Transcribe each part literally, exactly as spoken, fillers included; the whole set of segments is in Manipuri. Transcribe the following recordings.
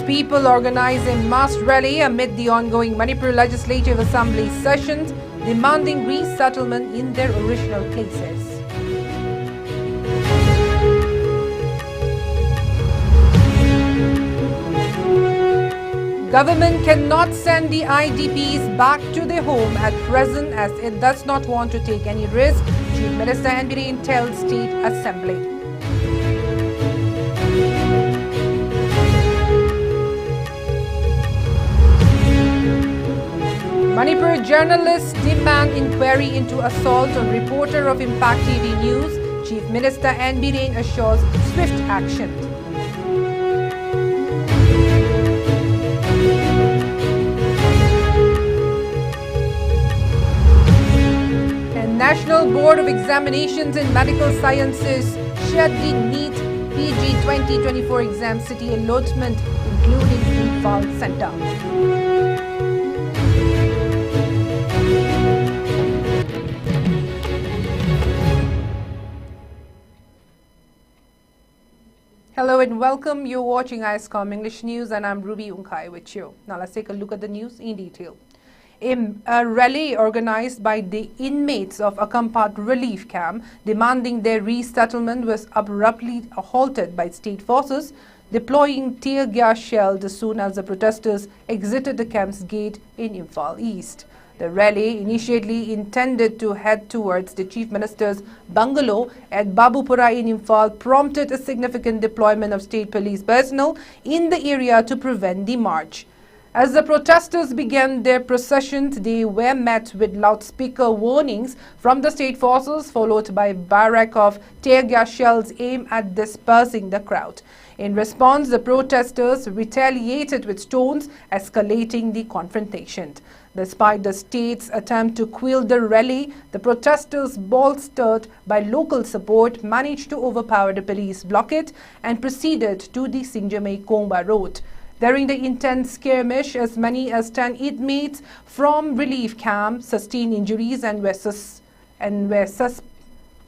People organize a mass rally amid the ongoing Manipur Legislative Assembly sessions, demanding resettlement in their original places. Government cannot send the I D Ps back to their home at present as it does not want to take any risk, Chief Minister N Biren tells State Assembly. Manipur journalists demand inquiry into assault on reporter of Impact T V News. Chief Minister N Biren assures swift action. And National Board of Examinations in Medical Sciences shed the NEET P G twenty twenty-four exam city allotment, including Imphal Center. Hello and welcome. You're watching ISCOM English News and I'm Ruby Unkai with you. Now let's take a look at the news in detail. A, a rally organized by the inmates of Akampat relief camp demanding their resettlement was abruptly halted by state forces deploying tear gas shells as soon as the protesters exited the camp's gate in Imphal East. The rally, initially intended to head towards the Chief Minister's bungalow at Babupara in Imphal, prompted a significant deployment of state police personnel in the area to prevent the march. As the protesters began their procession, they were met with loudspeaker warnings from the state forces, followed by barrage of tear gas shells aimed at dispersing the crowd. In response, the protesters retaliated with stones, escalating the confrontation. Despite the state's attempt to quell the rally, the protesters, bolstered by local support, managed to overpower the police blockade and proceeded to the Singjamei Kongba Road. During the intense skirmish, as many as ten inmates from relief camp sustained injuries and were sus- and were sus-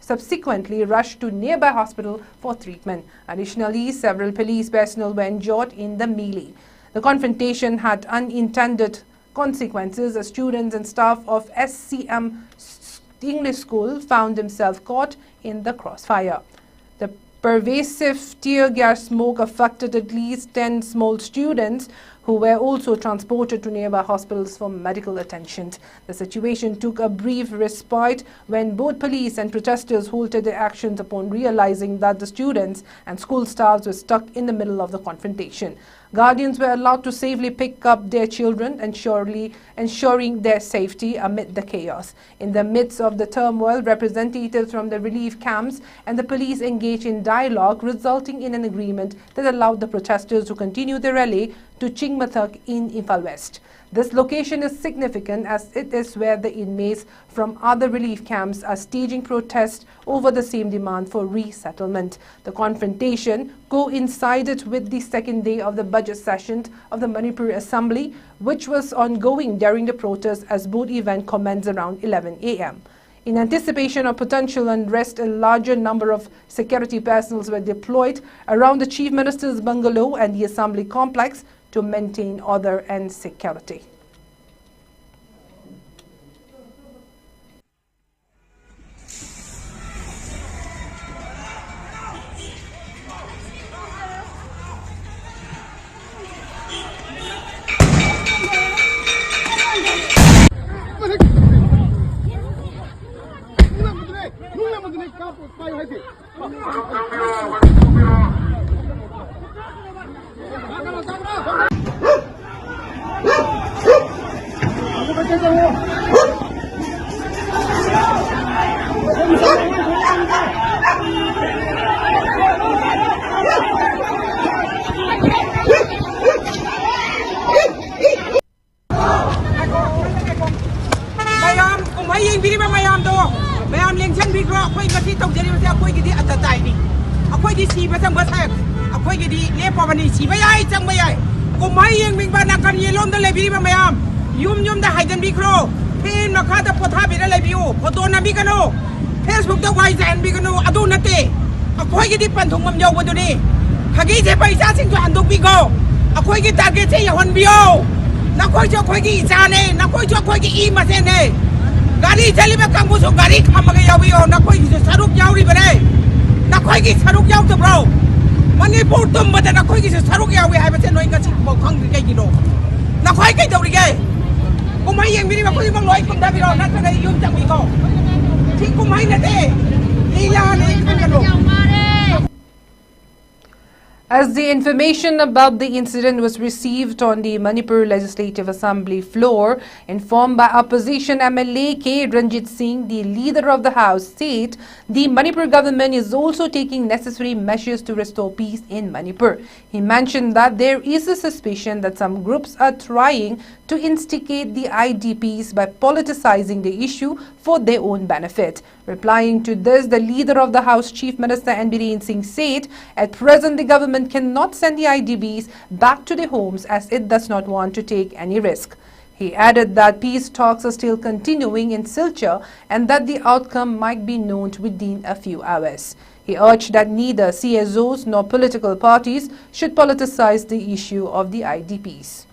subsequently rushed to nearby hospital for treatment. Additionally, several police personnel were injured in the melee. The confrontation had unintended consequences as students and staff of S C M English School found themselves caught in the crossfire. The pervasive tear gas smoke affected at least ten small students who were also transported to nearby hospitals for medical attention. The situation took a brief respite when both police and protesters halted their actions upon realizing that the students and school staffs were stuck in the middle of the confrontation. Guardians were allowed to safely pick up their children and surely ensuring their safety amid the chaos. In the midst of the turmoil, representatives from the relief camps and the police engaged in dialogue, resulting in an agreement that allowed the protesters to continue the rally to Chingmathak in Imphal West. This location is significant as it is where the inmates from other relief camps are staging protests over the same demand for resettlement. The confrontation coincided with the second day of the budget session of the Manipur Assembly, which was ongoing during the protest, as both events commenced around eleven a m. In anticipation of potential unrest, a larger number of security personnel were deployed around the Chief Minister's bungalow and the Assembly complex to maintain order and security. ꯃꯌꯥꯝ ꯀꯨꯝꯍꯩ ꯌꯦꯡꯕꯤꯔꯤꯕ ꯃꯌꯥꯝꯗꯣ, ꯃꯌꯥꯝ ꯂꯦꯡꯁꯤꯟꯕꯤꯈ꯭ꯔꯣ꯫ ꯑꯩꯈꯣꯏ ꯉꯁꯤ ꯇꯧꯖꯔꯤꯕꯁꯦ ꯑꯩꯈꯣꯏꯒꯤꯗꯤ ꯑꯇꯇꯥꯏꯅꯤ꯫ ꯑꯩꯈꯣꯏꯗꯤ ꯁꯤꯕ ꯆꯪꯕ ꯁꯥꯏ, ꯑꯩꯈꯣꯏꯒꯤꯗꯤ ꯂꯦꯞꯄꯕꯅꯤ꯫ ꯁꯤꯕ ꯌꯥꯏ, ꯆꯪꯕ ꯌꯥꯏ꯫ ꯀꯨꯝꯍꯩ ꯌꯦꯡꯅꯤꯡꯕ ꯅꯥꯀꯟ ꯌꯦꯠꯂꯣꯝꯗ ꯂꯩꯕꯤꯔꯤꯕ ꯃꯌꯥꯝ ꯌꯨꯝ ꯌꯨꯝꯗ ꯍꯥꯏꯖꯤꯟꯕꯤꯈ꯭ꯔꯣ꯫ ꯐꯦꯟ ꯃꯈꯥꯗ ꯄꯣꯊꯥꯕꯤꯔ ꯂꯩꯕꯤꯌꯨ, ꯐꯣꯇꯣ ꯅꯝꯕꯤꯒꯅꯨ꯫ ꯐꯦꯁꯕꯨꯛꯇ ꯋꯥꯏ ꯆꯥꯏꯍꯟꯕꯤꯒꯅꯨ, ꯑꯗꯨ ꯅꯠꯇꯦ꯫ ꯑꯩꯈꯣꯏꯒꯤꯗꯤ ꯄꯟꯊꯨꯡꯐꯝ ꯌꯧꯕꯗꯨꯅꯤ꯫ ꯈꯥꯒꯦ ꯁꯦꯠꯄ ꯏꯆꯥꯁꯤꯡꯁꯨ ꯍꯟꯗꯣꯛꯄꯤꯈꯣ꯫ ꯑꯩꯈꯣꯏꯒꯤ ꯇꯥꯔꯒꯦꯠꯁꯦ ꯌꯧꯍꯟꯕꯤꯌꯣ꯫ ꯅꯈꯣꯏꯁꯨ ꯑꯩꯈꯣꯏꯒꯤ ꯏꯆꯥꯅꯦ, ꯅꯈꯣꯏꯁꯨ ꯑꯩꯈꯣꯏꯒꯤ ꯏ ꯃꯁꯦꯟꯅꯦ꯫ ꯒꯥꯔꯤ ꯆꯠꯂꯤꯕ ꯀꯥꯡꯕꯨꯁꯨ ꯒꯥꯔꯤ ꯈꯥꯝꯃꯒ ꯌꯥꯎꯕꯤꯌꯣ꯫ ꯅꯈꯣꯏꯒꯤꯁꯨ ꯁꯔꯨꯛ ꯌꯥꯎꯔꯤꯕꯅꯦ꯫ ꯅꯈꯣꯏꯒꯤ ꯁꯔꯨꯛ ꯌꯥꯎꯗꯕ꯭ꯔꯣ? ꯃꯅꯤꯄꯨꯔ ꯇꯨꯝꯕꯗ ꯅꯈꯣꯏꯒꯤꯁꯨ ꯁꯔꯨꯛ ꯌꯥꯎꯏ ꯍꯥꯏꯕꯁꯦ ꯅꯣꯏ ꯉꯁꯤ ꯐꯥꯎ ꯈꯪꯗ꯭ꯔꯤ ꯀꯩꯒꯤꯅꯣ? ꯅꯈꯣꯏ ꯀꯩꯗꯧꯔꯤꯒꯦ? ꯀꯨꯝꯍꯩ ꯌꯦꯡꯕꯤꯔꯤꯕ ꯈꯨꯗꯤꯡꯃꯛ ꯂꯣꯏ ꯀꯨꯝꯊꯕꯤꯔꯣ, ꯅꯠꯇ꯭ꯔꯒ ꯌꯨꯝ ꯆꯪꯕꯤꯈꯣ꯫ ꯁꯤ ꯀꯨꯝꯍꯩ ꯅꯠꯇꯦ, ꯂꯤꯂꯥꯅꯦ, ꯈꯪꯒꯅꯨ꯫ As the information about the incident was received on the Manipur Legislative Assembly floor, informed by opposition M L A K Ranjit Singh, the leader of the House, said the Manipur government is also taking necessary measures to restore peace in Manipur. He mentioned that there is a suspicion that some groups are trying to instigate the I D Ps by politicizing the issue for their own benefit. Replying to this, the leader of the House, Chief Minister N Biren Singh, said at present the government cannot send the I D Ps back to their homes as it does not want to take any risk. He added that peace talks are still continuing in Silchar and that the outcome might be known within a few hours. He urged that neither C S Os nor political parties should politicize the issue of the I D Ps.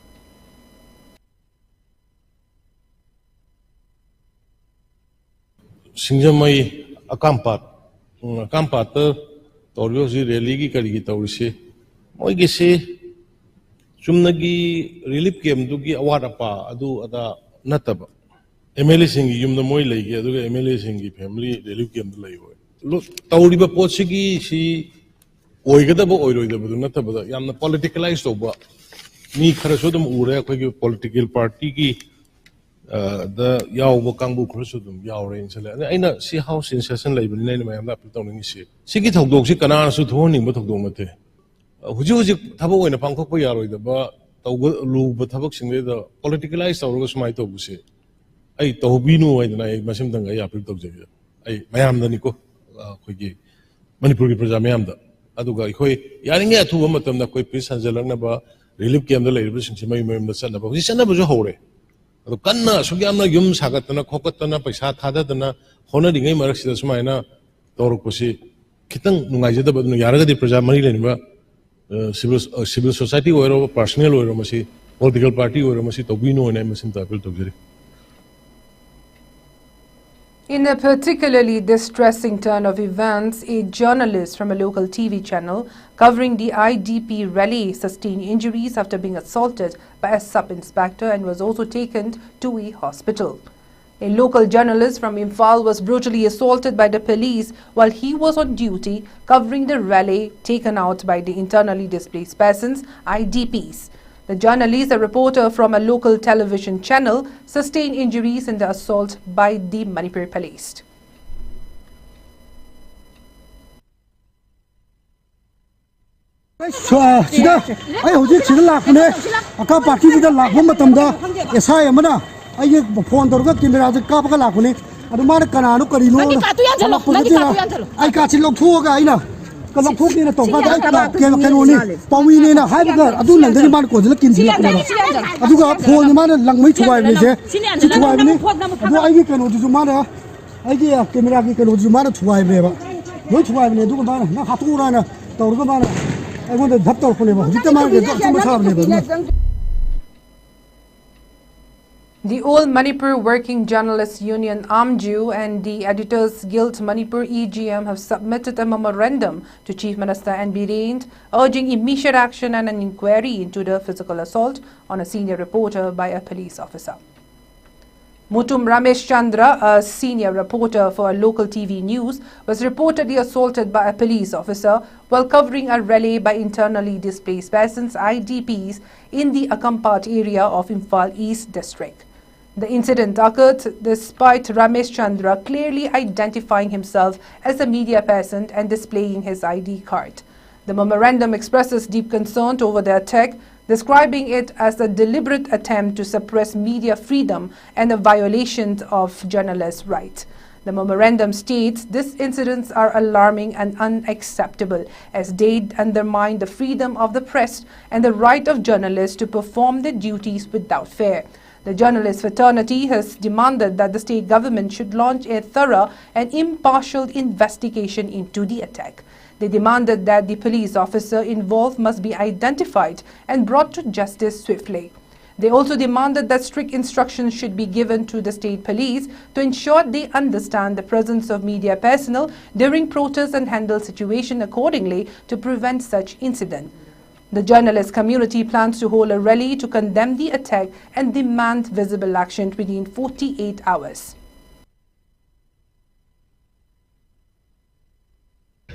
ꯁꯤꯡꯖꯃꯩ ꯑꯀꯥꯝꯄꯥꯠ ꯎꯝ, ꯑꯀꯥꯝꯄꯥꯠꯇ ꯇꯧꯔꯤꯕ ꯍꯧꯖꯤꯛ ꯔꯦꯂꯤꯒꯤ ꯀꯔꯤꯒꯤ ꯇꯧꯔꯤꯁꯤ, ꯃꯣꯏꯒꯤꯁꯤ ꯆꯨꯝꯅꯒꯤ ꯔꯤꯂꯤꯐ ꯀꯦꯝꯗꯨꯒꯤ ꯑꯋꯥꯠ ꯑꯄꯥ ꯑꯗꯨ ꯑꯗꯥ ꯅꯠꯇꯕ, ꯑꯦꯝ ꯑꯦꯜ ꯑꯦꯁꯤꯡꯒꯤ ꯌꯨꯝꯗ ꯃꯣꯏ ꯂꯩꯒꯦ, ꯑꯗꯨꯒ ꯑꯦꯝ ꯑꯦꯜ ꯑꯦꯁꯤꯡꯒꯤ ꯐꯦꯃꯤꯂꯤ ꯔꯤꯂꯤꯐ ꯀꯦꯝꯗ ꯂꯩꯔꯣꯏ꯫ ꯂꯣ- ꯇꯧꯔꯤꯕ ꯄꯣꯠꯁꯤꯒꯤ ꯁꯤ ꯑꯣꯏꯒꯗꯕ ꯑꯣꯏꯔꯣꯏꯗꯕꯗꯨ ꯅꯠꯇꯕꯗ ꯌꯥꯝꯅ ꯄꯣꯂꯤꯇꯤꯀꯦꯂꯥꯏꯁ ꯇꯧꯕ ꯃꯤ ꯈꯔꯁꯨ ꯑꯗꯨꯝ ꯎꯔꯦ꯫ ꯑꯩꯈꯣꯏꯒꯤ ꯄꯣꯂꯤꯇꯤꯀꯦꯜ ꯄꯥꯔꯇꯤꯒꯤ ꯗ ꯌꯥꯎꯕ ꯀꯥꯡꯕꯨ ꯈꯔꯁꯨ ꯑꯗꯨꯝ ꯌꯥꯎꯔꯦꯅ ꯈꯜꯂꯦ꯫ ꯑꯗ ꯑꯩꯅ ꯁꯤ ꯍꯥꯎꯁ ꯏꯟ ꯁꯦꯁꯟ ꯂꯩꯕꯅꯤꯅ ꯑꯩꯅ ꯃꯌꯥꯝꯗ ꯑꯄꯤꯜ ꯇꯧꯅꯤꯡꯉꯤꯁꯤ, ꯁꯤꯒꯤ ꯊꯧꯗꯣꯛꯁꯤ ꯀꯅꯥꯅꯁꯨ ꯊꯣꯛꯍꯟꯅꯤꯡꯕ ꯊꯧꯗꯣꯛ ꯅꯠꯇꯦ꯫ ꯍꯧꯖꯤꯛ ꯍꯧꯖꯤꯛ ꯊꯕꯛ ꯑꯣꯏꯅ ꯄꯥꯡꯊꯣꯛꯄ ꯌꯥꯔꯣꯏꯗꯕ ꯇꯧꯕ ꯂꯨꯕ ꯊꯕꯛꯁꯤꯡꯗꯩꯗ ꯄꯣꯂꯤꯇꯤꯀꯦꯂꯥꯏꯁ ꯇꯧꯔꯒ ꯁꯨꯃꯥꯏꯅ ꯇꯧꯕꯁꯦ ꯑꯩ ꯇꯧꯕꯤꯅꯨ ꯍꯥꯏꯗꯅ ꯑꯩ ꯃꯁꯤꯃꯇꯪꯒ ꯑꯩ ꯑꯄꯤꯜ ꯇꯧꯖꯒꯦ꯫ ꯑꯩ ꯃꯌꯥꯝꯗꯅꯤꯀꯣ, ꯑꯩꯈꯣꯏꯒꯤ ꯃꯅꯤꯄꯨꯔꯒꯤ ꯄ꯭ꯔꯖꯥ ꯃꯌꯥꯝꯗ꯫ ꯑꯗꯨꯒ ꯑꯩꯈꯣꯏ ꯌꯥꯔꯤꯉꯩ ꯑꯊꯨꯕ ꯃꯇꯝꯗ ꯑꯩꯈꯣꯏ ꯄꯤꯁ ꯍꯟꯖꯜꯂꯛꯅꯕ, ꯔꯤꯂꯤꯐ ꯀꯦꯝꯗ ꯂꯩꯔꯤꯕꯁꯤꯡꯁꯤ ꯃꯌꯨꯝ ꯃꯌꯨꯝꯗ ꯆꯠꯅꯕ, ꯍꯧꯖꯤꯛ ꯆꯠꯅꯕꯁꯨ ꯍꯧꯔꯦ꯫ ꯑꯗꯣ ꯀꯟꯅ ꯑꯁꯨꯛ ꯌꯥꯝꯅ ꯌꯨꯝ ꯁꯥꯒꯠꯇꯅ ꯈꯣꯀꯠꯇꯅ ꯄꯩꯁꯥ ꯊꯥꯗꯗꯅ ꯍꯣꯠꯅꯔꯤꯉꯩ ꯃꯔꯛꯁꯤꯗ ꯁꯨꯃꯥꯏꯅ ꯇꯧꯔꯛꯄꯁꯤ ꯈꯤꯇꯪ ꯅꯨꯡꯉꯥꯏꯖꯗꯕ꯫ ꯑꯗꯨꯅ ꯌꯥꯔꯒꯗꯤ ꯄ꯭ꯔꯖꯥ ꯃꯔꯤ ꯂꯩꯅꯕ, ꯑ, ꯁꯤꯚꯤꯜ, ꯑ, ꯁꯤꯚꯤꯜ ꯁꯣꯁꯥꯏꯇꯤ ꯑꯣꯏꯔꯣ, ꯄꯥꯔꯁꯣꯅꯦꯜ ꯑꯣꯏꯔꯣ, ꯃꯁꯤ ꯄꯣꯂꯤꯇꯤꯀꯦꯜ ꯄꯥꯔꯇꯤ ꯑꯣꯏꯔꯣ, ꯃꯁꯤ ꯇꯧꯕꯤꯅꯣ ꯍꯥꯏꯅ ꯑꯩ ꯃꯁꯤꯝꯇ ꯑꯄꯤꯜ ꯇꯧꯖꯔꯤ꯫ In a particularly distressing turn of events, a journalist from a local T V channel covering the I D P rally sustained injuries after being assaulted by a sub-inspector and was also taken to a hospital. A local journalist from Imphal was brutally assaulted by the police while he was on duty covering the rally taken out by the internally displaced persons, I D Ps. The journalist, a reporter from a local television channel, sustained injuries in the assault by the Manipur police. ꯁꯤꯗ ꯑꯩ ꯍꯧꯖꯤꯛ ꯁꯤꯗ ꯂꯥꯛꯄꯅꯦ꯫ ꯑꯀꯥ ꯄꯥꯔꯇꯤꯁꯤꯗ ꯂꯥꯛꯄ ꯃꯇꯝꯗ ꯑꯦꯁ ꯑꯥꯏ ꯑꯃꯅ ꯑꯩꯒꯤ ꯐꯣꯟ ꯇꯧꯔꯒ ꯀꯦꯃꯦꯔꯥꯁꯦ ꯀꯥꯞꯄꯒ ꯂꯥꯛꯄꯅꯦ꯫ ꯑꯗꯨ ꯃꯥꯅ ꯀꯅꯥꯅꯣ ꯀꯔꯤꯅꯣ ꯅꯪꯒꯤ ꯀꯥꯔꯠꯇꯨ ꯌꯥꯟꯁꯤꯜꯂꯣ, ꯅꯪꯒꯤ ꯍꯜꯂꯛꯄꯗꯨꯗ ꯀꯥꯔꯠꯇꯨ ꯌꯥꯟꯁꯤꯜꯂꯣ꯫ ꯑꯩ ꯀꯥꯔꯠꯁꯤ ꯂꯧꯊꯣꯛꯑꯒ ꯑꯩꯅ ꯂꯧꯊꯣꯛꯀꯦꯅ ꯇꯧꯕ ꯀꯥꯟꯗ ꯑꯩ ꯀꯩꯅꯣ- ꯀꯩꯅꯣꯅꯤ, ꯄꯥꯎꯃꯤꯅꯦꯅ ꯍꯥꯏꯕꯒ ꯑꯗꯨ ꯅꯪꯗꯒꯤ ꯃꯥꯅ ꯀꯣꯟꯁꯤꯜꯂ ꯀꯤꯟꯁꯤꯜꯂꯛꯄꯅꯦꯕ꯫ ꯑꯗꯨꯒ ꯐꯣꯟꯁꯦ ꯃꯥꯅ ꯂꯪꯕꯩ ꯊꯨꯒꯥꯏꯕꯅꯤꯁꯦ꯫ ꯁꯤ ꯊꯨꯒꯥꯏꯕꯅꯤ꯫ ꯑꯗꯣ ꯑꯩꯒꯤ ꯀꯩꯅꯣꯗꯨꯁꯨ ꯃꯥꯅ ꯑꯩꯒꯤ ꯀꯦꯃꯦꯔꯥꯒꯤ ꯀꯩꯅꯣꯗꯨꯁꯨ ꯃꯥꯅ ꯊꯨꯒꯥꯏꯕꯅꯦꯕ꯫ ꯂꯣꯏ ꯊꯨꯒꯥꯏꯕꯅꯦ꯫ ꯑꯗꯨꯒ ꯃꯥꯅ ꯅꯪ ꯍꯥꯠꯇꯣꯛꯎꯔꯥꯅ ꯇꯧꯔꯒ ꯃꯥꯅ ꯑꯩꯉꯣꯟꯗ ꯙꯞ ꯇꯧꯔꯛꯄꯅꯦꯕ꯫ ꯍꯧꯖꯤꯛꯇ ꯃꯥꯅ ꯑꯆꯨꯝꯕ ꯁꯥꯕꯅꯦꯕ ꯑꯗꯨꯅ꯫ The All Manipur Working Journalists Union, AMJU, and the Editors Guild Manipur, E G M, have submitted a memorandum to Chief Minister N Biren, urging immediate action and an inquiry into the physical assault on a senior reporter by a police officer. Mutum Ramesh Chandra, a senior reporter for a local T V news, was reportedly assaulted by a police officer while covering a rally by internally displaced persons, I D Ps, in the Akampat area of Imphal East district. The incident occurred despite Ramesh Chandra clearly identifying himself as a media person and displaying his I D card. The memorandum expresses deep concern over the attack, describing it as a deliberate attempt to suppress media freedom and a violation of journalists' rights. The memorandum states these incidents are alarming and unacceptable, as they undermine the freedom of the press and the right of journalists to perform their duties without fear. The journalist fraternity has demanded that the state government should launch a thorough and impartial investigation into the attack. They demanded that the police officer involved must be identified and brought to justice swiftly. They also demanded that strict instructions should be given to the state police to ensure they understand the presence of media personnel during protests and handle situation accordingly to prevent such incident. The journalist community plans to hold a rally to condemn the attack and demand visible action within forty-eight hours.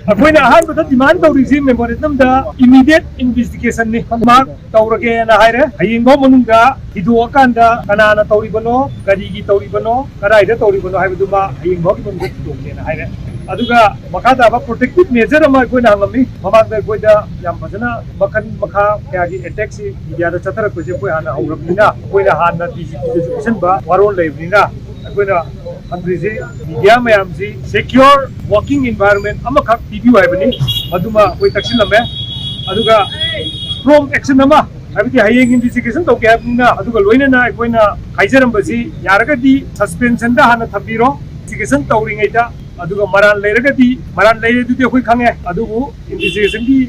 ꯑꯩꯈꯣꯏꯅ ꯑꯍꯥꯟꯕꯗ ꯗꯤꯃꯥꯟ ꯇꯧꯔꯤꯁꯤ ꯃꯦꯃꯣꯔꯦꯟꯗꯝꯗ ꯏꯃꯤꯗꯤꯌꯦꯠ ꯏꯟꯚꯦꯁꯇꯤꯒꯦꯁꯟꯅꯤ꯫ ꯃꯥ ꯇꯧꯔꯒꯦꯅ ꯍꯥꯏꯔꯦ꯫ ꯍꯌꯦꯡꯐꯥꯎ ꯃꯅꯨꯡꯗ ꯊꯤꯗꯣꯛꯑꯀꯥꯟꯗ ꯀꯅꯥꯅ ꯇꯧꯔꯤꯕꯅꯣ, ꯀꯔꯤꯒꯤ ꯇꯧꯔꯤꯕꯅꯣ, ꯀꯗꯥꯏꯗ ꯇꯧꯔꯤꯕꯅꯣ ꯍꯥꯏꯕꯗꯨꯃ ꯍꯌꯦꯡꯐꯥꯎꯒꯤ ꯃꯅꯨꯡꯗ ꯊꯤꯗꯣꯛꯀꯦꯅ ꯍꯥꯏꯔꯦ꯫ ꯑꯗꯨꯒ ꯃꯈꯥ ꯇꯥꯕ ꯄ꯭ꯔꯣꯇꯦꯛꯇꯤꯞ ꯃꯦꯖꯔ ꯑꯃ ꯑꯩꯈꯣꯏꯅ ꯍꯪꯉꯝꯃꯤ꯫ ꯃꯃꯥꯡꯗ ꯑꯩꯈꯣꯏꯗ ꯌꯥꯝ ꯐꯖꯅ ꯃꯈꯜ ꯃꯈꯥ ꯀꯌꯥꯒꯤ ꯑꯦꯇꯦꯛꯁꯤ ꯃꯤꯗꯤꯌꯥꯗ ꯆꯠꯊꯔꯛꯄꯁꯦ ꯑꯩꯈꯣꯏ ꯍꯥꯟꯅ ꯍꯧꯔꯕꯅꯤꯅ ꯑꯩꯈꯣꯏꯅ ꯍꯥꯟꯅ ꯗꯤ ꯖꯤ ꯄꯤꯗꯁꯨ ꯄꯤꯁꯤꯟꯕ ꯋꯥꯔꯣꯜ ꯂꯩꯕꯅꯤꯅ ꯑꯩꯈꯣꯏꯅ ꯍꯪꯗ꯭ꯔꯤꯁꯤ ꯃꯤꯗꯤꯌꯥ ꯃꯌꯥꯝꯁꯤ ꯁꯦꯀ꯭ꯌꯣꯔ ꯋꯥꯔꯀꯤꯡ ꯏꯟꯚꯥꯏꯔꯣꯟꯃꯦꯟ ꯑꯃꯈꯛ ꯄꯤꯕꯤꯌꯨ ꯍꯥꯏꯕꯅꯤ꯫ ꯃꯗꯨꯃ ꯑꯩꯈꯣꯏ ꯇꯛꯁꯤꯜꯂꯝꯃꯦ꯫ ꯑꯗꯨꯒ ꯄ꯭ꯔꯣꯝ ꯑꯦꯛꯁꯟ ꯑꯃ, ꯍꯥꯏꯕꯗꯤ ꯍꯌꯦꯡ ꯏꯟꯚꯦꯁꯇꯤꯒꯦꯁꯟ ꯇꯧꯒꯦ ꯍꯥꯏꯕꯅꯤꯅ, ꯑꯗꯨꯒ ꯂꯣꯏꯅꯅ ꯑꯩꯈꯣꯏꯅ ꯍꯥꯏꯖꯔꯝꯕꯁꯤ ꯌꯥꯔꯒꯗꯤ ꯁꯁꯄꯦꯟꯁꯟꯗ ꯍꯥꯟꯅ ꯊꯝꯕꯤꯔꯣ ꯏꯟꯚꯦꯁꯇꯤꯒꯦꯁꯟ ꯇꯧꯔꯤꯉꯩꯗ꯫ ꯑꯗꯨꯒ ꯃꯔꯥꯜ ꯂꯩꯔꯒꯗꯤ, ꯃꯔꯥꯜ ꯂꯩꯔꯦ ꯑꯗꯨꯗꯤ ꯑꯩꯈꯣꯏ ꯈꯪꯉꯦ, ꯑꯗꯨꯕꯨ ꯏꯟꯚꯦꯁꯇꯤꯒꯦꯁꯟꯒꯤ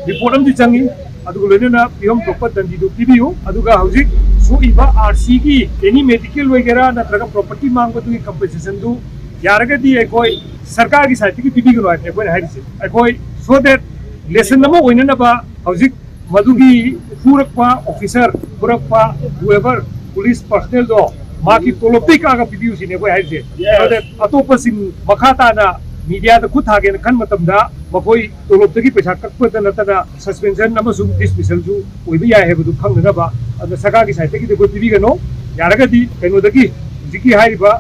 ꯔꯤꯄꯣꯔꯠ ꯑꯃꯗꯤ ꯆꯪꯉꯤ꯫ ꯑꯗꯨꯒ ꯂꯣꯏꯅꯅ ꯄꯤꯐꯝ ꯊꯣꯛꯄ ꯗꯟꯗꯤꯗꯨ ꯄꯤꯕꯤꯌꯨ꯫ ꯑꯗꯨꯒ ꯍꯧꯖꯤꯛ ꯁꯣꯛꯏꯕ ꯑꯥꯔ ꯁꯤꯒꯤ ꯑꯦꯅꯤ ꯃꯦꯗꯤꯀꯦꯜ ꯑꯣꯏꯒꯦꯔꯥ ꯅꯠꯇ꯭ꯔꯒ ꯄ꯭ꯔꯣꯄꯔꯇꯤ ꯃꯥꯡꯕꯗꯨꯒꯤ ꯀꯝꯄꯦꯟꯁꯦꯁꯟꯗꯨ ꯌꯥꯔꯒꯗꯤ ꯑꯩꯈꯣꯏ ꯁꯔꯀꯥꯔꯒꯤ ꯁꯥꯏꯠꯇꯒꯤ ꯄꯤꯕꯤꯒꯅꯨ ꯍꯥꯏꯕꯅꯤ ꯑꯩꯈꯣꯏꯅ ꯍꯥꯏꯔꯤꯁꯦ꯫ ꯑꯩꯈꯣꯏ so that lesson ꯑꯃ ꯑꯣꯏꯅꯅꯕ ꯍꯧꯖꯤꯛ ꯃꯗꯨꯒꯤ ꯐꯨꯔꯛꯄ ꯑꯣꯐꯤꯁꯔ, ꯐꯨꯔꯛꯄ whoever, ꯄꯨꯂꯤꯁ ꯄꯔꯁꯅꯦꯜꯗꯣ ꯃꯥꯒꯤ ꯇꯣꯂꯣꯞꯇꯩ ꯀꯛꯑꯒ ꯄꯤꯕꯤꯌꯨ ꯁꯤꯅꯦ ꯑꯩꯈꯣꯏ ꯍꯥꯏꯔꯤꯁꯦ꯫ So that ꯑꯇꯣꯞꯄꯁꯤꯡ ꯃꯈꯥ ꯇꯥꯅ ꯃꯤꯗꯤꯌꯥꯗ ꯈꯨꯠ ꯊꯥꯒꯦꯅ ꯈꯟꯕ ꯃꯇꯝꯗ ꯃꯈꯣꯏ ꯇꯣꯂꯣꯞꯇꯒꯤ ꯄꯩꯁꯥ ꯀꯛꯄꯗ ꯅꯠꯇꯅ ꯁꯁꯄꯦꯟꯁꯟ ꯑꯃꯁꯨꯡ ꯗꯤꯁꯃꯤꯁꯜꯁꯨ ꯑꯣꯏꯕ ꯌꯥꯏ ꯍꯥꯏꯕꯗꯨ ꯈꯪꯅꯅꯕ꯫ ꯑꯗꯨꯅ ꯁꯔꯀꯥꯔꯒꯤ ꯁꯥꯏꯠꯇꯒꯤꯗꯤ ꯑꯩꯈꯣꯏ ꯄꯤꯕꯤꯒꯅꯨ꯫ ꯌꯥꯔꯒꯗꯤ ꯀꯩꯅꯣꯗꯒꯤ ꯍꯧꯖꯤꯛꯀꯤ ꯍꯥꯏꯔꯤꯕ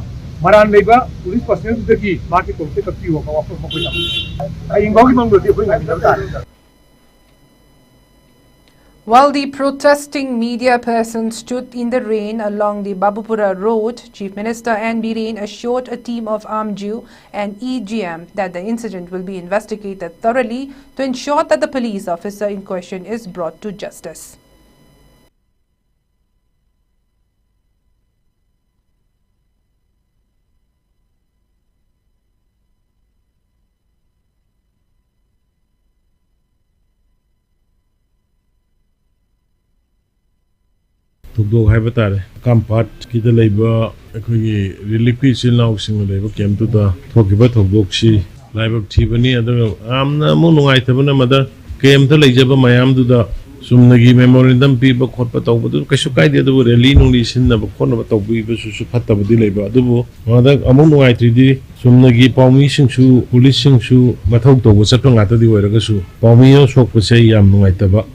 ꯃꯔꯥꯜ ꯂꯩꯕ ꯄꯨꯂꯤꯁ ꯄꯔꯁꯅꯦꯜꯗꯨꯗꯒꯤ ꯃꯥꯒꯤ ꯇꯣꯂꯣꯞꯇ ꯀꯛꯄꯤꯌꯨ ꯍꯥꯏꯕ ꯋꯥꯐꯝ ꯑꯃ ꯑꯩꯈꯣꯏ ꯊꯝꯃꯤ꯫ ꯍꯌꯦꯡ ꯐꯥꯎꯒꯤ ꯃꯅꯨꯡꯗꯗꯤ ꯑꯩꯈꯣꯏ ꯉꯥꯏꯃꯤꯟꯅꯕ ꯇꯥꯔꯦ꯫ While the protesting media persons stood in the rain along the Babupura Road, Chief Minister N Biren assured a team of AMJU and E G M that the incident will be investigated thoroughly to ensure that the police officer in question is brought to justice. ꯊꯧꯗꯣꯛ ꯍꯥꯏꯕ ꯇꯥꯔꯦ, ꯀꯥꯝꯄꯥꯠꯀꯤꯗ ꯂꯩꯕ ꯑꯩꯈꯣꯏꯒꯤ ꯔꯤꯂꯤꯐꯀꯤ ꯏꯆꯤꯜ ꯏꯅꯥꯎꯁꯤꯡꯅ ꯂꯩꯕ ꯀꯦꯝꯞꯇꯨꯗ ꯊꯣꯛꯈꯤꯕ ꯊꯧꯗꯣꯛꯁꯤ ꯂꯥꯏꯕꯛ ꯊꯤꯕꯅꯤ꯫ ꯑꯗꯨꯒ ꯌꯥꯝꯅ ꯑꯃꯨꯛ ꯅꯨꯡꯉꯥꯏꯇꯕꯅ, ꯃꯗ ꯀꯦꯝꯞꯇ ꯂꯩꯖꯕ ꯃꯌꯥꯝꯗꯨꯗ ꯆꯨꯝꯅꯒꯤ ꯃꯦꯃꯣꯔꯦꯟꯗꯝ ꯄꯤꯕ ꯈꯣꯠꯄ ꯇꯧꯕꯗꯨ ꯀꯩꯁꯨ ꯀꯥꯏꯗꯦ, ꯑꯗꯨꯕꯨ ꯔꯦꯂꯤ ꯅꯨꯡꯂꯤ ꯁꯤꯟꯅꯕ ꯈꯣꯠꯅꯕ ꯇꯧꯕꯤꯕꯁꯨ ꯐꯠꯇꯕꯗꯤ ꯂꯩꯕ꯫ ꯑꯗꯨꯕꯨ ꯃꯗ ꯑꯃꯨꯛ ꯅꯨꯡꯉꯥꯏꯇ꯭ꯔꯤꯗꯤ, ꯆꯨꯝꯅꯒꯤ ꯄꯥꯎꯃꯤꯁꯤꯡꯁꯨ, ꯄꯨꯂꯤꯁꯁꯤꯡꯁꯨ ꯃꯊꯧ ꯇꯧꯕ ꯆꯠꯄ ꯉꯥꯛꯇꯗꯤ ꯑꯣꯏꯔꯒꯁꯨ, ꯄꯥꯎꯃꯤ ꯑꯃ ꯁꯣꯛꯄꯁꯦ ꯑꯩ ꯌꯥꯝ ꯅꯨꯡꯉꯥꯏꯇꯕ꯫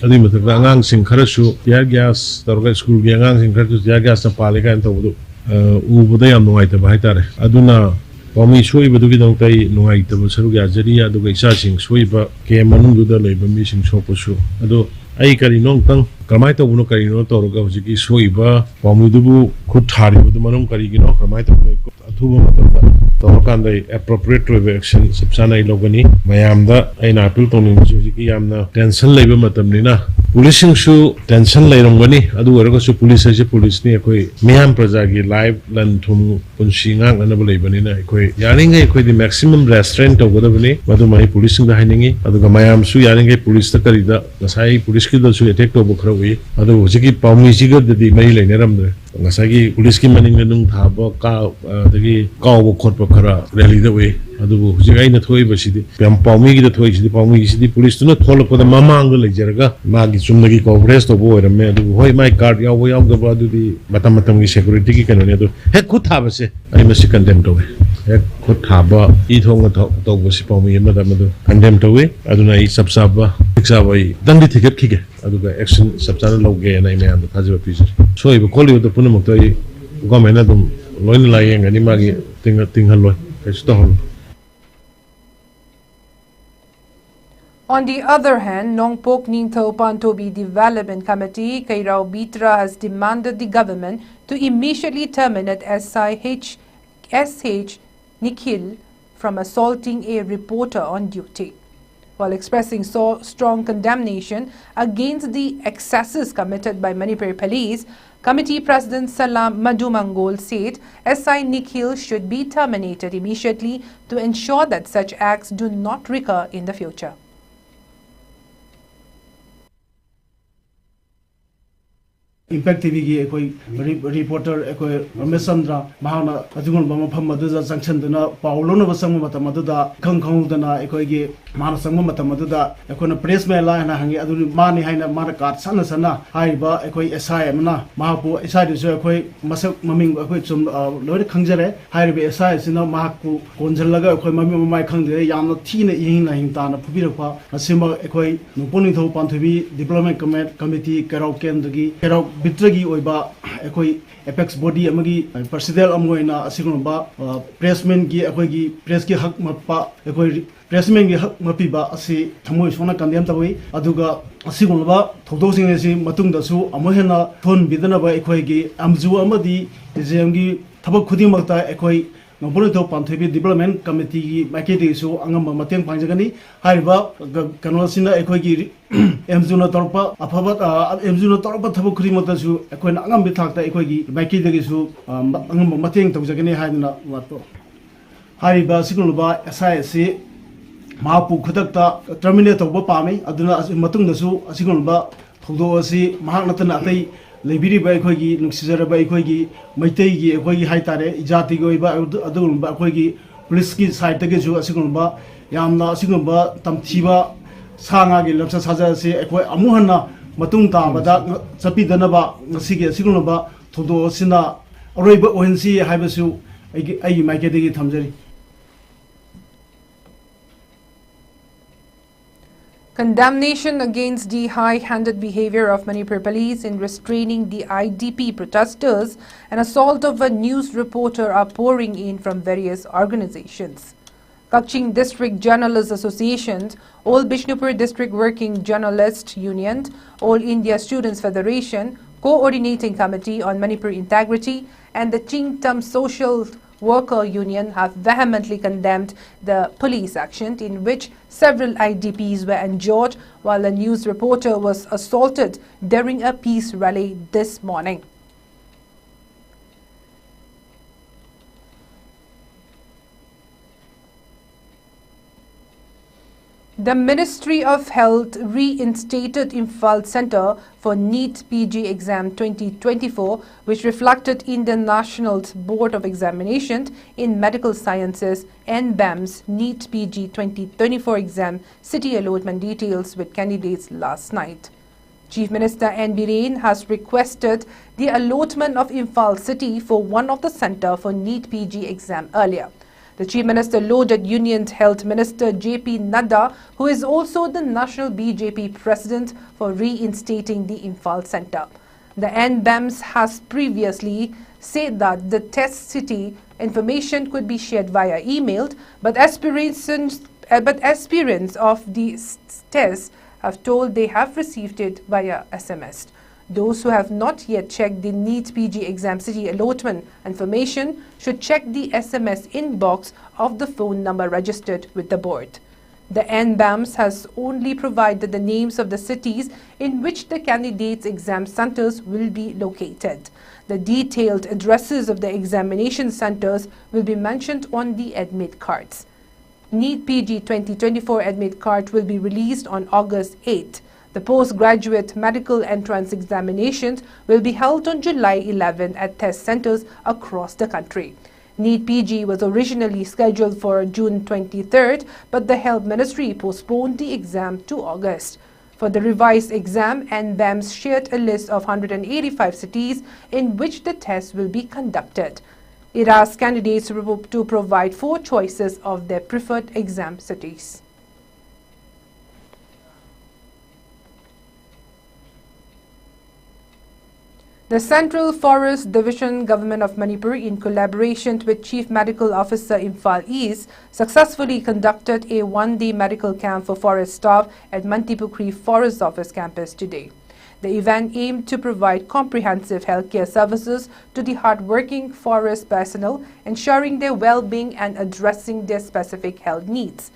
ꯑꯗꯨꯒꯤ ꯃꯊꯛꯇ ꯑꯉꯥꯡꯁꯤꯡ ꯈꯔꯁꯨ tear gas ꯇꯧꯔꯒ, ꯁ꯭ꯀꯨꯜꯒꯤ ꯑꯉꯥꯡꯁꯤꯡ ꯈꯔꯁꯨ tear gasꯅ ꯄꯥꯜꯂꯦ ꯀꯥꯏꯅ ꯇꯧꯕꯗꯨ, ꯑ, ꯎꯕꯗ ꯌꯥꯝ ꯅꯨꯡꯉꯥꯏꯇꯕ ꯍꯥꯏꯇꯥꯔꯦ꯫ ꯑꯗꯨꯅ ꯄꯥꯎꯃꯤ ꯁꯣꯛꯏꯕꯗꯨꯒꯤꯗꯃꯛꯇ ꯑꯩ ꯅꯨꯡꯉꯥꯏꯇꯕ ꯁꯔꯨꯛ ꯌꯥꯖꯔꯤ꯫ ꯑꯗꯨꯒ ꯏꯆꯥꯁꯤꯡ ꯁꯣꯛꯏꯕ ꯀꯦꯝ ꯃꯅꯨꯡꯗꯨꯗ ꯂꯩꯕ ꯃꯤꯁꯤꯡ ꯁꯣꯛꯄꯁꯨ, ꯑꯗꯣ ꯑꯩ ꯀꯔꯤꯅꯣ ꯑꯃꯨꯛꯇꯪ, ꯀꯃꯥꯏꯅ ꯇꯧꯕꯅꯣ, ꯀꯔꯤꯅꯣ ꯇꯧꯔꯒ ꯍꯧꯖꯤꯛꯀꯤ ꯁꯣꯛꯏꯕ ꯄꯥꯎꯃꯤꯗꯨꯕꯨ ꯈꯨꯠ ꯊꯥꯔꯤꯕꯗꯨ ꯃꯔꯝ ꯀꯔꯤꯒꯤꯅꯣ, ꯀꯃꯥꯏꯅ ꯇꯧꯕꯅꯣ, ꯑꯊꯨꯕ ꯃꯇꯝꯗ ꯇꯧꯔꯀꯥꯟꯗ ꯑꯩ appropriate ꯑꯣꯏꯕ action ꯆꯞ ꯆꯥꯅ ꯑꯩ ꯂꯧꯒꯅꯤ꯫ ꯃꯌꯥꯝꯗ ꯑꯩꯅ appeal ꯇꯧꯅꯤꯡꯕꯁꯤ, ꯍꯧꯖꯤꯛꯀꯤ ꯌꯥꯝꯅ tension ꯂꯩꯕ ꯃꯇꯝꯅꯤꯅ, ꯄꯨꯂꯤꯁꯁꯤꯡꯁꯨ tension ꯂꯩꯔꯝꯒꯅꯤ, ꯑꯗꯨ ꯑꯣꯏꯔꯒꯁꯨ ꯄꯨꯂꯤꯁ ꯍꯥꯏꯁꯦ ꯄꯨꯂꯤꯁꯅꯤ꯫ ꯑꯩꯈꯣꯏ ꯃꯤꯌꯥꯝ ꯄ꯭ꯔꯖꯥꯒꯤ life, ꯂꯟ ꯊꯨꯝ, ꯄꯨꯟꯁꯤ ꯉꯥꯛꯅꯅꯕ ꯂꯩꯕꯅꯤꯅ, ꯑꯩꯈꯣꯏ ꯌꯥꯔꯤꯉꯩ ꯑꯩꯈꯣꯏꯗꯤ maximum restraint ꯇꯧꯒꯗꯕꯅꯤ꯫ ꯃꯗꯨꯃ ꯑꯩ ꯄꯨꯂꯤꯁꯁꯤꯡꯗ ꯍꯥꯏꯅꯤꯡꯉꯤ꯫ ꯑꯗꯨꯒ ꯃꯌꯥꯝꯁꯨ ꯌꯥꯔꯤꯉꯩ ꯄꯨꯂꯤꯁꯇ ꯀꯔꯤꯗ, ꯉꯁꯥꯏ ꯄꯨꯂꯤꯁꯀꯤꯗꯁꯨ attack ꯇꯧꯕ ꯈꯔ ꯎꯏ, ꯑꯗꯨꯕꯨ ꯍꯧꯖꯤꯛꯀꯤ ꯄꯥꯎꯃꯤꯁꯤꯒꯗꯗꯤ ꯃꯔꯤ ꯂꯩꯅꯔꯝꯗ꯭ꯔꯦ꯫ ꯉꯁꯥꯏꯒꯤ ꯄꯨꯂꯤꯁꯀꯤ ꯃꯅꯤꯡꯗ ꯅꯨꯡ ꯊꯥꯕ, ꯀꯥ-, ꯑꯗꯒꯤ ꯀꯥꯎꯕ ꯈꯣꯠꯄ ꯈꯔ ꯔꯦꯂꯤꯗ ꯎꯏ꯫ ꯑꯗꯨꯕꯨ ꯍꯧꯖꯤꯛ ꯑꯩꯅ ꯊꯣꯛꯏꯕꯁꯤꯗꯤ, ꯌꯥꯝ ꯄꯥꯎꯃꯤꯒꯤꯗ ꯊꯣꯛꯏꯁꯤꯗꯤ, ꯄꯥꯎꯃꯤꯒꯤꯁꯤꯗꯤ ꯄꯨꯂꯤꯁꯇꯨꯅ ꯊꯣꯛꯂꯛꯄꯗ ꯃꯃꯥꯡꯗ ꯂꯩꯖꯔꯒ ꯃꯥꯒꯤ ꯆꯨꯝꯅꯒꯤ coverage ꯇꯧꯕ ꯑꯣꯏꯔꯝꯃꯦ꯫ ꯑꯗꯨꯕꯨ ꯍꯣꯏ, ꯃꯥꯏ card ꯌꯥꯎꯕ ꯌꯥꯎꯗꯕ ꯑꯗꯨꯗꯤ ꯃꯇꯝ ꯃꯇꯝꯒꯤ securityꯒꯤ ꯀꯩꯅꯣꯅꯦ꯫ ꯑꯗꯨ ꯍꯦꯛ ꯈꯨꯠ ꯊꯥꯕꯁꯦ ꯑꯩ ꯃꯁꯤ condemn ꯇꯧꯋꯦ꯫ ꯍꯦꯛ ꯈꯨꯠ ꯊꯥꯕ, ꯏ ꯊꯣꯡꯅ ꯊ-, ꯇꯧꯕꯁꯤ ꯄꯥꯎꯃꯤ ꯑꯃꯗ ꯃꯗꯨ condemn ꯇꯧꯋꯤ꯫ ꯑꯗꯨꯅ ꯑꯩ ꯆꯞ ꯆꯥꯕ, ꯆꯞ ꯆꯥꯕ ꯑꯩ ꯈꯤꯇꯪꯗꯤ ꯊꯤꯒꯠꯈꯤꯒꯦ꯫ ꯑꯗꯨꯒ action ꯆꯞ ꯆꯥꯅ ꯂꯧꯒꯦꯅ ꯑꯩ ꯃꯌꯥꯝꯗ ꯊꯥꯖꯕ ꯄꯤꯖꯔꯤ꯫ ꯁꯣꯛꯏꯕ ꯈꯣꯠꯂꯤꯕꯗꯣ ꯄꯨꯝꯅꯃꯛꯇꯣ ꯑꯩ governmentꯅ ꯑꯗꯨꯝ ꯂꯣꯏꯅ ꯂꯥꯏꯌꯦꯡꯒꯅꯤ, ꯃꯥꯒꯤ ꯇꯤꯡꯍ-, ꯇꯤꯡꯍꯜꯂꯣꯏ, ꯀꯩꯁꯨ ꯇꯧꯍꯜꯂꯣꯏ꯫ On the other hand, Nongpok Ningthou Pantobi Development Committee, Keirao Bitra, has demanded the government to immediately terminate S I H S H Nikhil from assaulting a reporter on duty. While expressing so strong condemnation against the excesses committed by Manipur police, Committee President Salam Madumangol said S I Nikhil should be terminated immediately to ensure that such acts do not recur in the future. Impact ꯇꯤꯚꯤꯒꯤ ꯑꯩꯈꯣꯏ ꯔꯤ-, ꯔꯤꯄꯣꯔꯇꯔ ꯑꯩꯈꯣꯏ ꯔꯃꯦꯁ ꯆꯟꯗ꯭ꯔ, ꯃꯍꯥꯛꯅ ꯑꯗꯨꯒꯨꯝꯕ ꯃꯐꯝ ꯑꯗꯨꯗ ꯆꯪꯁꯤꯟꯗꯨꯅ ꯄꯥꯎ ꯂꯧꯅꯕ ꯆꯪꯕ ꯃꯇꯝ ꯑꯗꯨꯗ, ꯏꯈꯪ ꯈꯪꯍꯧꯗꯅ ꯑꯩꯈꯣꯏꯒꯤ ꯃꯥꯅ ꯆꯪꯕ ꯃꯇꯝ ꯑꯗꯨꯗ ꯑꯩꯈꯣꯏꯅ "ꯄ꯭ꯔꯦꯁ ꯃꯦꯟꯂꯥ?" ꯍꯥꯏꯅ ꯍꯪꯉꯤ꯫ ꯑꯗꯨ ꯃꯥꯅꯤ ꯍꯥꯏꯅ ꯃꯥꯅ ꯀꯥꯔꯗ ꯁꯠꯅ ꯁꯠꯅ ꯍꯥꯏꯔꯤꯕ ꯑꯩꯈꯣꯏ ꯑꯦꯁ ꯑꯥꯏ ꯑꯃꯅ ꯃꯍꯥꯛꯄꯨ, ꯑꯦꯁ ꯑꯥꯏꯗꯨꯁꯨ ꯑꯩꯈꯣꯏ ꯃꯁꯛ ꯃꯃꯤꯡ ꯑꯩꯈꯣꯏ ꯆꯨꯝ-, ꯑ, ꯂꯣꯏꯅ ꯈꯪꯖꯔꯦ꯫ ꯍꯥꯏꯔꯤꯕ ꯑꯦꯁ ꯑꯥꯏ ꯑꯁꯤꯅ ꯃꯍꯥꯛꯄꯨ ꯀꯣꯟꯁꯤꯜꯂꯒ ꯑꯩꯈꯣꯏ ꯃꯃꯤꯠ ꯃꯃꯥꯏ ꯈꯪꯗ꯭ꯔꯦ, ꯌꯥꯝꯅ ꯊꯤꯅ ꯏꯍꯤꯡ ꯅꯥꯍꯤꯡ ꯇꯥꯅ ꯐꯨꯕꯤꯔꯛꯄ ꯑꯁꯤꯃꯛ ꯑꯩꯈꯣꯏ ꯅꯣꯡꯄꯣꯛ ꯅꯤꯡꯊꯧ ꯄꯥꯟꯊꯣꯏꯕꯤ ꯗꯤꯕ꯭ꯂꯞꯃꯦꯟ ꯀꯃꯦ-, ꯀꯃꯤꯇꯤ ꯀꯦꯔꯥꯎ ꯀꯦꯟꯗ꯭ꯔꯒꯤ ꯀꯦꯔꯥꯎ ꯕꯤꯠꯇꯒꯤ ꯑꯣꯏꯕ ꯑꯩꯈꯣꯏ ꯑꯦꯄꯦꯛꯁ ꯕꯣꯗꯤ ꯑꯃꯒꯤ ꯄ꯭ꯔꯁꯤꯗꯦꯟ ꯑꯃ ꯑꯣꯏꯅ ꯑꯁꯤꯒꯨꯝꯂꯕ, ꯑ, ꯄ꯭ꯔꯦꯁꯃꯦꯟꯒꯤ ꯑꯩꯈꯣꯏꯒꯤ ꯄ꯭ꯔꯦꯁꯀꯤ ꯍꯛ ꯃꯠꯄ, ꯑꯩꯈꯣꯏ ꯄ꯭ꯔꯦꯁꯃꯦꯟꯒꯤ ꯍꯛ ꯃꯠꯄꯤꯕ ꯑꯁꯤ ꯊꯃꯣꯏ ꯁꯣꯛꯅ ꯀꯟꯗꯦꯝ ꯇꯧꯏ꯫ ꯑꯗꯨꯒ ꯑꯁꯤꯒꯨꯝꯂꯕ ꯊꯧꯗꯣꯛꯁꯤꯡ ꯑꯁꯤ ꯃꯇꯨꯡꯗꯁꯨ ꯑꯃꯨꯛ ꯍꯦꯟꯅ ꯊꯣꯛꯍꯟꯕꯤꯗꯅꯕ ꯑꯩꯈꯣꯏꯒꯤ ꯑꯦꯝ ꯖꯤ ꯑꯣ ꯑꯃꯗꯤ ꯗꯤ ꯖꯤ ꯑꯦꯝꯒꯤ ꯊꯕꯛ ꯈꯨꯗꯤꯡꯃꯛꯇ ꯑꯩꯈꯣꯏ ꯅꯣꯡꯄꯣꯛ ꯅꯤꯡꯊꯧ ꯄꯥꯟꯊꯣꯏꯕꯤ ꯗꯤꯕ꯭ꯂꯞꯃꯦꯟ ꯀꯃꯤꯇꯤꯒꯤ ꯃꯥꯏꯀꯩꯗꯒꯤꯁꯨ ꯑꯉꯝꯕ ꯃꯇꯦꯡ ꯄꯥꯡꯖꯒꯅꯤ꯫ ꯍꯥꯏꯔꯤꯕ ꯀ-, ꯀꯩꯅꯣꯁꯤꯅ ꯑꯩꯈꯣꯏꯒꯤ ꯑꯦꯝ ꯖꯤ ꯑꯣꯅ ꯇꯧꯔꯛꯄ ꯑꯐꯕ, ꯑ, ꯑꯦꯝ ꯖꯤ ꯑꯣꯅ ꯇꯧꯔꯛꯄ ꯊꯕꯛ ꯈꯨꯗꯤꯡꯃꯛꯇꯁꯨ ꯑꯩꯈꯣꯏꯅ ꯑꯉꯝꯕ ꯊꯥꯛꯇ ꯑꯩꯈꯣꯏꯒꯤ ꯃꯥꯏꯀꯩꯗꯒꯤꯁꯨ, ꯑ, ꯃ-, ꯑꯉꯝꯕ ꯃꯇꯦꯡ ꯇꯧꯖꯒꯅꯤ ꯍꯥꯏꯗꯨꯅ ꯋꯥꯠꯄ꯫ ꯍꯥꯏꯔꯤꯕ ꯑꯁꯤꯒꯨꯝꯂꯕ ꯑꯦꯁ ꯑꯥꯏ ꯑꯁꯤ ꯃꯍꯥꯛꯄꯨ ꯈꯨꯗꯛꯇ ꯇꯔꯃꯤꯅꯦꯠ ꯇꯧꯕ ꯄꯥꯝꯃꯤ꯫ ꯑꯗꯨꯅ ꯑꯁꯤ ꯃꯇꯨꯡꯗꯁꯨ ꯑꯁꯤꯒꯨꯝꯂꯕ ꯊꯧꯗꯣꯛ ꯑꯁꯤ ꯃꯍꯥꯛ ꯅꯠꯇꯅ ꯑꯇꯩ ꯂꯩꯕꯤꯔꯤꯕ ꯑꯩꯈꯣꯏꯒꯤ ꯅꯨꯡꯁꯤꯖꯔꯕ ꯑꯩꯈꯣꯏꯒꯤ ꯃꯩꯇꯩꯒꯤ ꯑꯩꯈꯣꯏꯒꯤ ꯍꯥꯏ ꯇꯥꯔꯦ, ꯏꯖꯥꯇꯤꯒꯤ ꯑꯣꯏꯕ ꯑꯗꯨ-, ꯑꯗꯨꯒꯨꯝꯕ ꯑꯩꯈꯣꯏꯒꯤ ꯄꯨꯂꯤꯁꯀꯤ ꯁꯥꯏꯠꯇꯒꯤꯁꯨ ꯑꯁꯤꯒꯨꯝꯕ ꯌꯥꯝꯅ ꯑꯁꯤꯒꯨꯝꯕ ꯇꯝꯊꯤꯕ ꯁꯥ ꯉꯥꯒꯤ ꯂꯝꯆꯠ ꯁꯥꯖꯠ ꯑꯁꯤ ꯑꯩꯈꯣꯏ ꯑꯃꯨꯛ ꯍꯟꯅ ꯃꯇꯨꯡ ꯇꯥꯕꯗ ꯉ-, ꯆꯠꯄꯤꯗꯅꯕ ꯉꯁꯤꯒꯤ ꯑꯁꯤꯒꯨꯝꯂꯕ ꯊꯧꯗꯣꯛ ꯑꯁꯤꯅ ꯑꯔꯣꯏꯕ ꯑꯣꯏꯍꯟꯁꯤ ꯍꯥꯏꯕꯁꯨ ꯑꯩꯒꯤ, ꯑꯩꯒꯤ ꯃꯥꯏꯀꯩꯗꯒꯤ ꯊꯝꯖꯔꯤ꯫ Condemnation against the high-handed behavior of Manipur police in restraining the I D P protesters and assault of a news reporter are pouring in from various organizations. Kakching District Journalists Association, All Bishnupur District Working Journalist Union, All India Students Federation, Coordinating Committee on Manipur Integrity, and the Chingtam Social Worker Union have vehemently condemned the police action in which several I D Ps were injured while a news reporter was assaulted during a peace rally this morning. The Ministry of Health reinstated Imphal Centre for NEET P G exam twenty twenty-four, which reflected in the National Board of Examination in Medical Sciences, NBEMS, NEET P G twenty twenty-four exam city allotment details with candidates last night. Chief Minister N Biren has requested the allotment of Imphal City for one of the centre for NEET P G exam earlier. The Chief Minister lauded Union Health Minister J P Nadda, who is also the National B J P President, for reinstating the Imphal Centre. The NBEMS has previously said that the test city information could be shared via email, but aspirations, uh, but aspirants of the s- test have told they have received it via S M S. Those who have not yet checked the NEET P G exam city allotment information should check the S M S inbox of the phone number registered with the board. The NBEMS has only provided the names of the cities in which the candidates' exam centres will be located. The detailed addresses of the examination centres will be mentioned on the admit cards. NEET P G twenty twenty-four admit card will be released on August eighth. The postgraduate medical entrance examinations will be held on July eleventh at test centres across the country. NEET P G was originally scheduled for June twenty-third, but the Health Ministry postponed the exam to August. For the revised exam, NBEMS shared a list of one hundred eighty-five cities in which the test will be conducted. It asked candidates to pro- to provide four choices of their preferred exam cities. The Central Forest Division, Government of Manipur, in collaboration with Chief Medical Officer Imphal East, successfully conducted a one-day medical camp for forest staff at Mantipukhri Forest Office campus today. The event aimed to provide comprehensive healthcare services to the hardworking forest personnel, ensuring their well-being and addressing their specific health needs.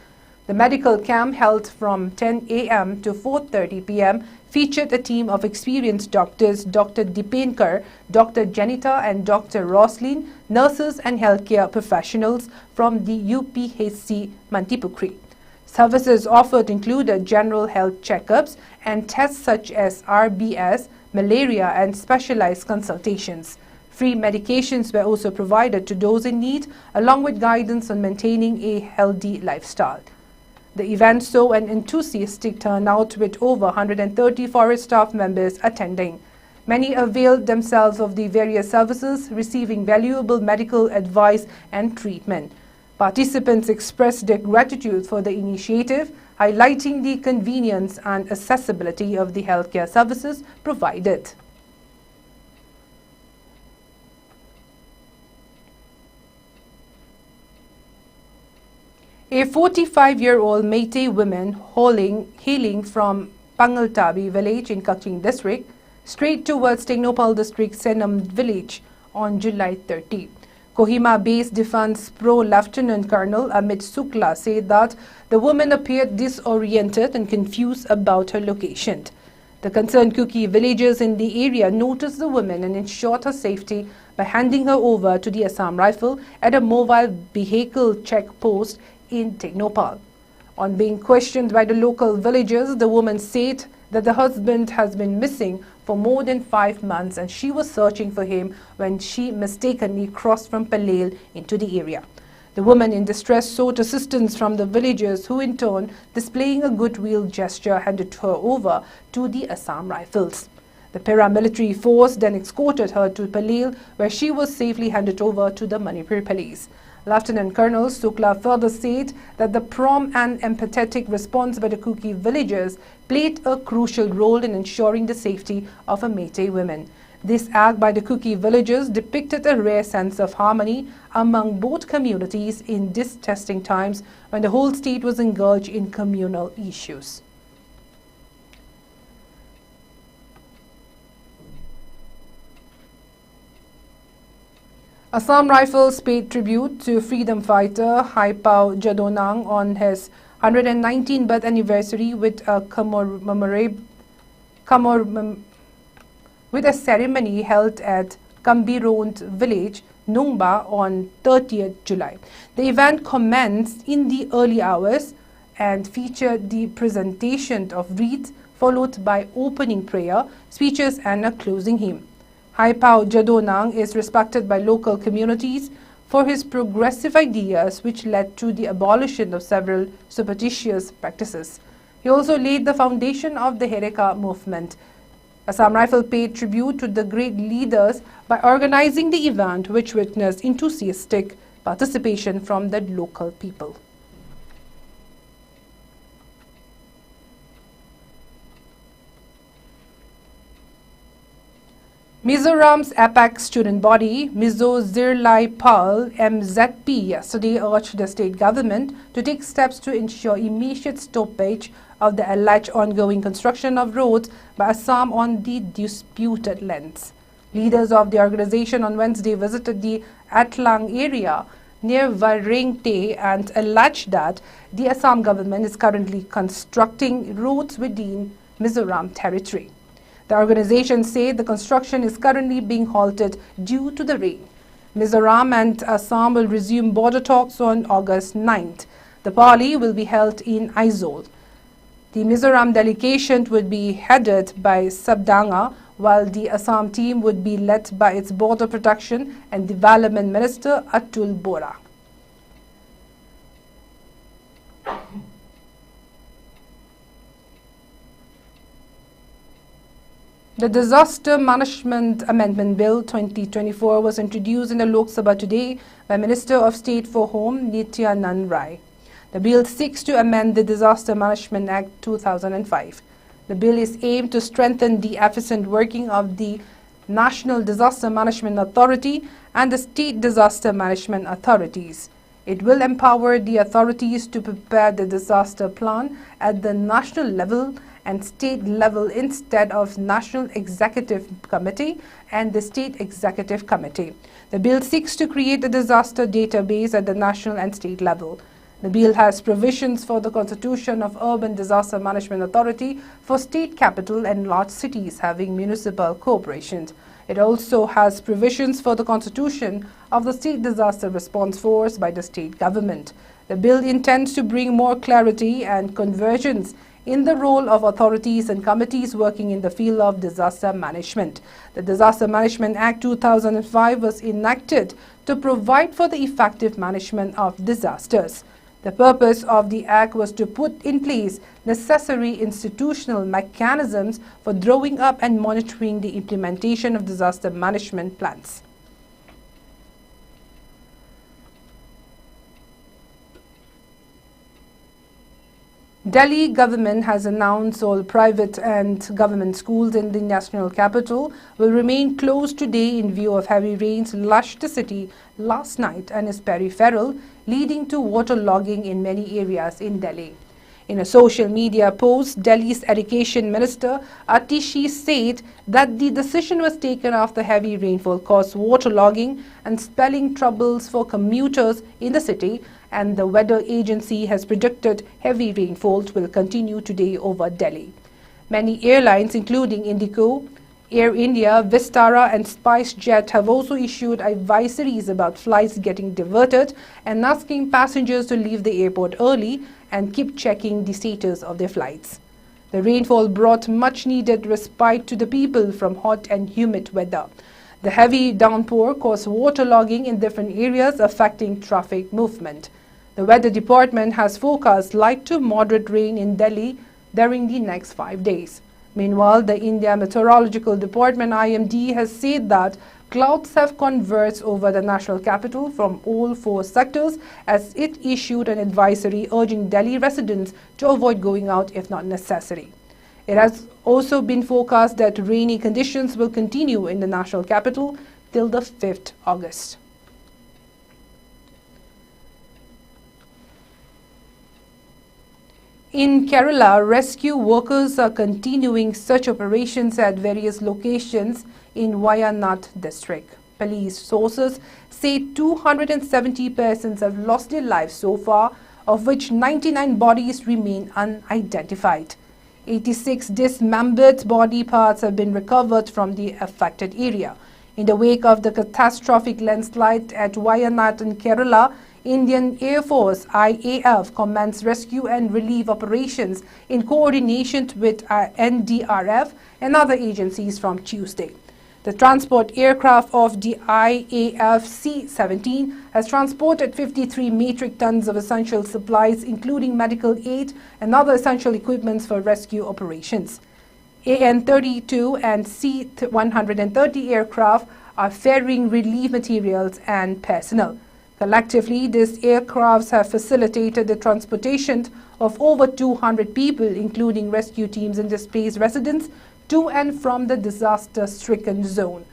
The medical camp, held from ten a m to four thirty p m, featured a team of experienced doctors, Doctor Dipenkar, Doctor Janita, and Doctor Roslyn, nurses and healthcare professionals from the U P H C Mantipukhri. Services offered included general health checkups and tests such as R B S, malaria, and specialized consultations. Free medications were also provided to those in need, along with guidance on maintaining a healthy lifestyle. The event saw an enthusiastic turnout with over one hundred thirty forest staff members attending. Many availed themselves of the various services, receiving valuable medical advice and treatment. Participants expressed their gratitude for the initiative, highlighting the convenience and accessibility of the healthcare services provided. A forty-five-year-old Meitei woman hailing, hailing from Pangaltabi village in Kakching district strayed towards Tengnoupal district Senam village on July thirty. Kohima-based Defense Pro Lieutenant Colonel Amit Sukla said that the woman appeared disoriented and confused about her location. The concerned Kuki villagers in the area noticed the woman and ensured her safety by handing her over to the Assam Rifle at a mobile vehicle check post in Tengnoupal. On being questioned by the local villagers, the woman said that the husband has been missing for more than five months and she was searching for him when she mistakenly crossed from Palel into the area. The woman in distress sought assistance from the villagers, who in turn, displaying a goodwill gesture, handed her over to the Assam Rifles. The paramilitary force then escorted her to Palel, where she was safely handed over to the Manipur police. Lieutenant Colonel Sukla further said that the prompt and empathetic response by the Kuki villagers played a crucial role in ensuring the safety of a Meitei woman. This act by the Kuki villagers depicted a rare sense of harmony among both communities in these testing times when the whole state was engulfed in communal issues. Assam Rifles paid tribute to freedom fighter Haipao Jadonang on his one hundred nineteenth birth anniversary with a commemorab-, commemor-, with a ceremony held at Kambirond village, Nungba, on thirtieth July. The event commenced in the early hours and featured the presentation of wreath, followed by opening prayer, speeches, and a closing hymn. Haipao Jadonang is respected by local communities for his progressive ideas, which led to the abolition of several superstitious practices. He also laid the foundation of the Hereka movement. Assam Rifle paid tribute to the great leaders by organizing the event, which witnessed enthusiastic participation from the local people. Mizoram's apex student body, Mizo Zirlai Pal, M Z P, yesterday urged the state government to take steps to ensure immediate stoppage of the alleged ongoing construction of roads by Assam on the disputed lands. Leaders of the organization on Wednesday visited the Atlang area near Varengte and alleged that the Assam government is currently constructing roads within Mizoram territory. The organization said the construction is currently being halted due to the rain. Mizoram and Assam will resume border talks on August ninth. The parley will be held in Aizawl. The Mizoram delegation would be headed by Sabdanga, while the Assam team would be led by its Border Protection and Development Minister Atul Bora. The Disaster Management Amendment Bill twenty twenty-four was introduced in the Lok Sabha today by Minister of State for Home Nityanand Rai. The bill seeks to amend the Disaster Management Act two thousand five. The bill is aimed to strengthen the efficient working of the National Disaster Management Authority and the state disaster management authorities. It will empower the authorities to prepare the disaster plan at the national level and state level instead of National Executive Committee and the State Executive Committee. The bill seeks to create a disaster database at the national and state level. The bill has provisions for the constitution of Urban Disaster Management Authority for state capital and large cities having municipal corporations. It also has provisions for the constitution of the State Disaster Response Force by the state government. The bill intends to bring more clarity and convergence in the role of authorities and committees working in the field of disaster management. The Disaster Management Act two thousand five was enacted to provide for the effective management of disasters. The purpose of the act was to put in place necessary institutional mechanisms for drawing up and monitoring the implementation of disaster management plans. Delhi government has announced all private and government schools in the national capital will remain closed today in view of heavy rains lashed the city last night and its peripheral, leading to waterlogging in many areas in Delhi. In a social media post, Delhi's Education Minister Atishi said that the decision was taken after heavy rainfall caused waterlogging and spelling troubles for commuters in the city, and the weather agency has predicted heavy rainfall will continue today over Delhi. Many airlines, including Indigo, Air India, Vistara, and SpiceJet have also issued advisories about flights getting diverted and asking passengers to leave the airport early and keep checking the status of their flights. The rainfall brought much needed respite to the people from hot and humid weather. The heavy downpour caused waterlogging in different areas, affecting traffic movement. The weather department has forecast light to moderate rain in Delhi during the next five days. Meanwhile, the India Meteorological Department, I M D, has said that clouds have converged over the national capital from all four sectors, as it issued an advisory urging Delhi residents to avoid going out if not necessary. It has also been forecast that rainy conditions will continue in the national capital till the fifth August. In Kerala, rescue workers are continuing search operations at various locations in Wayanad district. Police sources say two hundred seventy persons have lost their lives so far, of which ninety-nine bodies remain unidentified. Eighty-six dismembered body parts have been recovered from the affected area. In the wake of the catastrophic landslide at Wayanad in Kerala, Indian Air Force, I A F, commenced rescue and relief operations in coordination with, uh, N D R F and other agencies from Tuesday. The transport aircraft of the I A F C seventeen has transported fifty-three metric tons of essential supplies, including medical aid and other essential equipments for rescue operations. A N thirty-two and C one hundred thirty aircraft are ferrying relief materials and personnel. Collectively, these aircrafts have facilitated the transportation of over two hundred people, including rescue teams and displaced residents, to and from the disaster-stricken zone.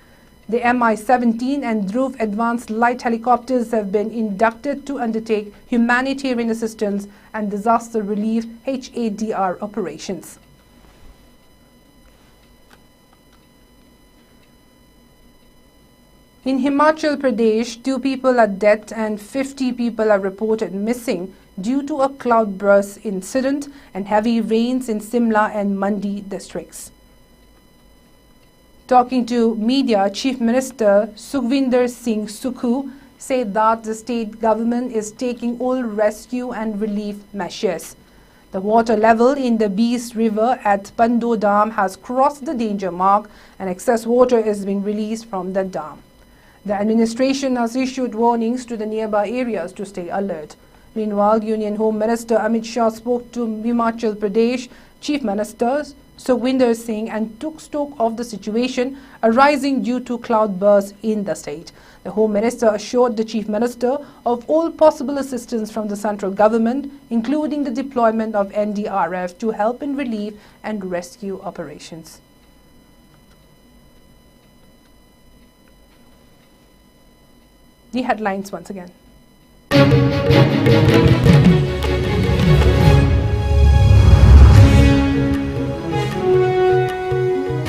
The M I seventeen and Dhruv advanced light helicopters have been inducted to undertake humanitarian assistance and disaster relief, H A D R, operations. In Himachal Pradesh, two people are dead and fifty people are reported missing due to a cloudburst incident and heavy rains in Shimla and Mandi districts. Talking to media, Chief Minister Sukhvinder Singh Sukhu said that the state government is taking all rescue and relief measures. The water level in the Bias River at Pando Dam has crossed the danger mark and excess water is being released from the dam. The administration has issued warnings to the nearby areas to stay alert. Meanwhile, Union Home Minister Amit Shah spoke to Himachal Pradesh Chief Minister Sukhvinder Singh and took stock of the situation arising due to cloudburst in the state. The Home Minister assured the Chief Minister of all possible assistance from the central government, including the deployment of N D R F, to help in relief and rescue operations. The headlines once again.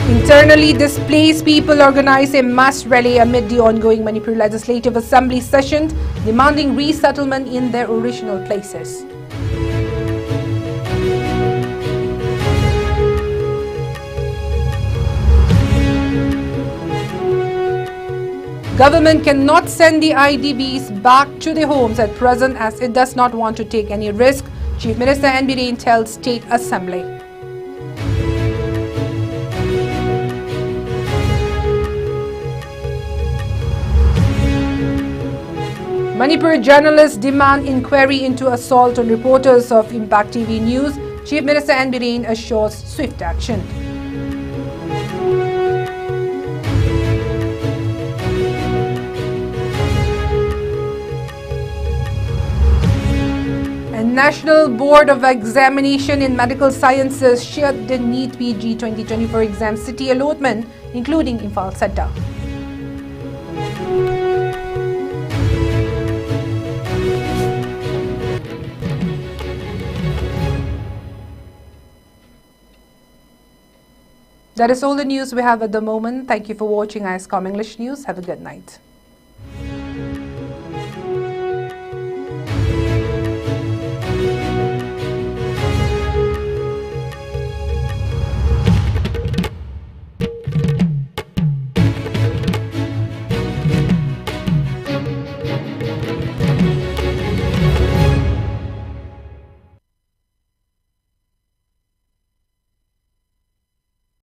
Internally displaced people organize a mass rally amid the ongoing Manipur Legislative Assembly session, demanding resettlement in their original places. Government cannot send the I D Bs back to their homes at present as it does not want to take any risk, Chief Minister N Biren tells State Assembly. Manipur journalists demand inquiry into assault on reporters of Impact T V News. Chief Minister N Biren assures swift action. And National Board of Examination in Medical Sciences shared the NEET P G twenty twenty-four exam city allotment, including Imphal Center. That is all the news we have at the moment. Thank you for watching I S com English News. Have a good night.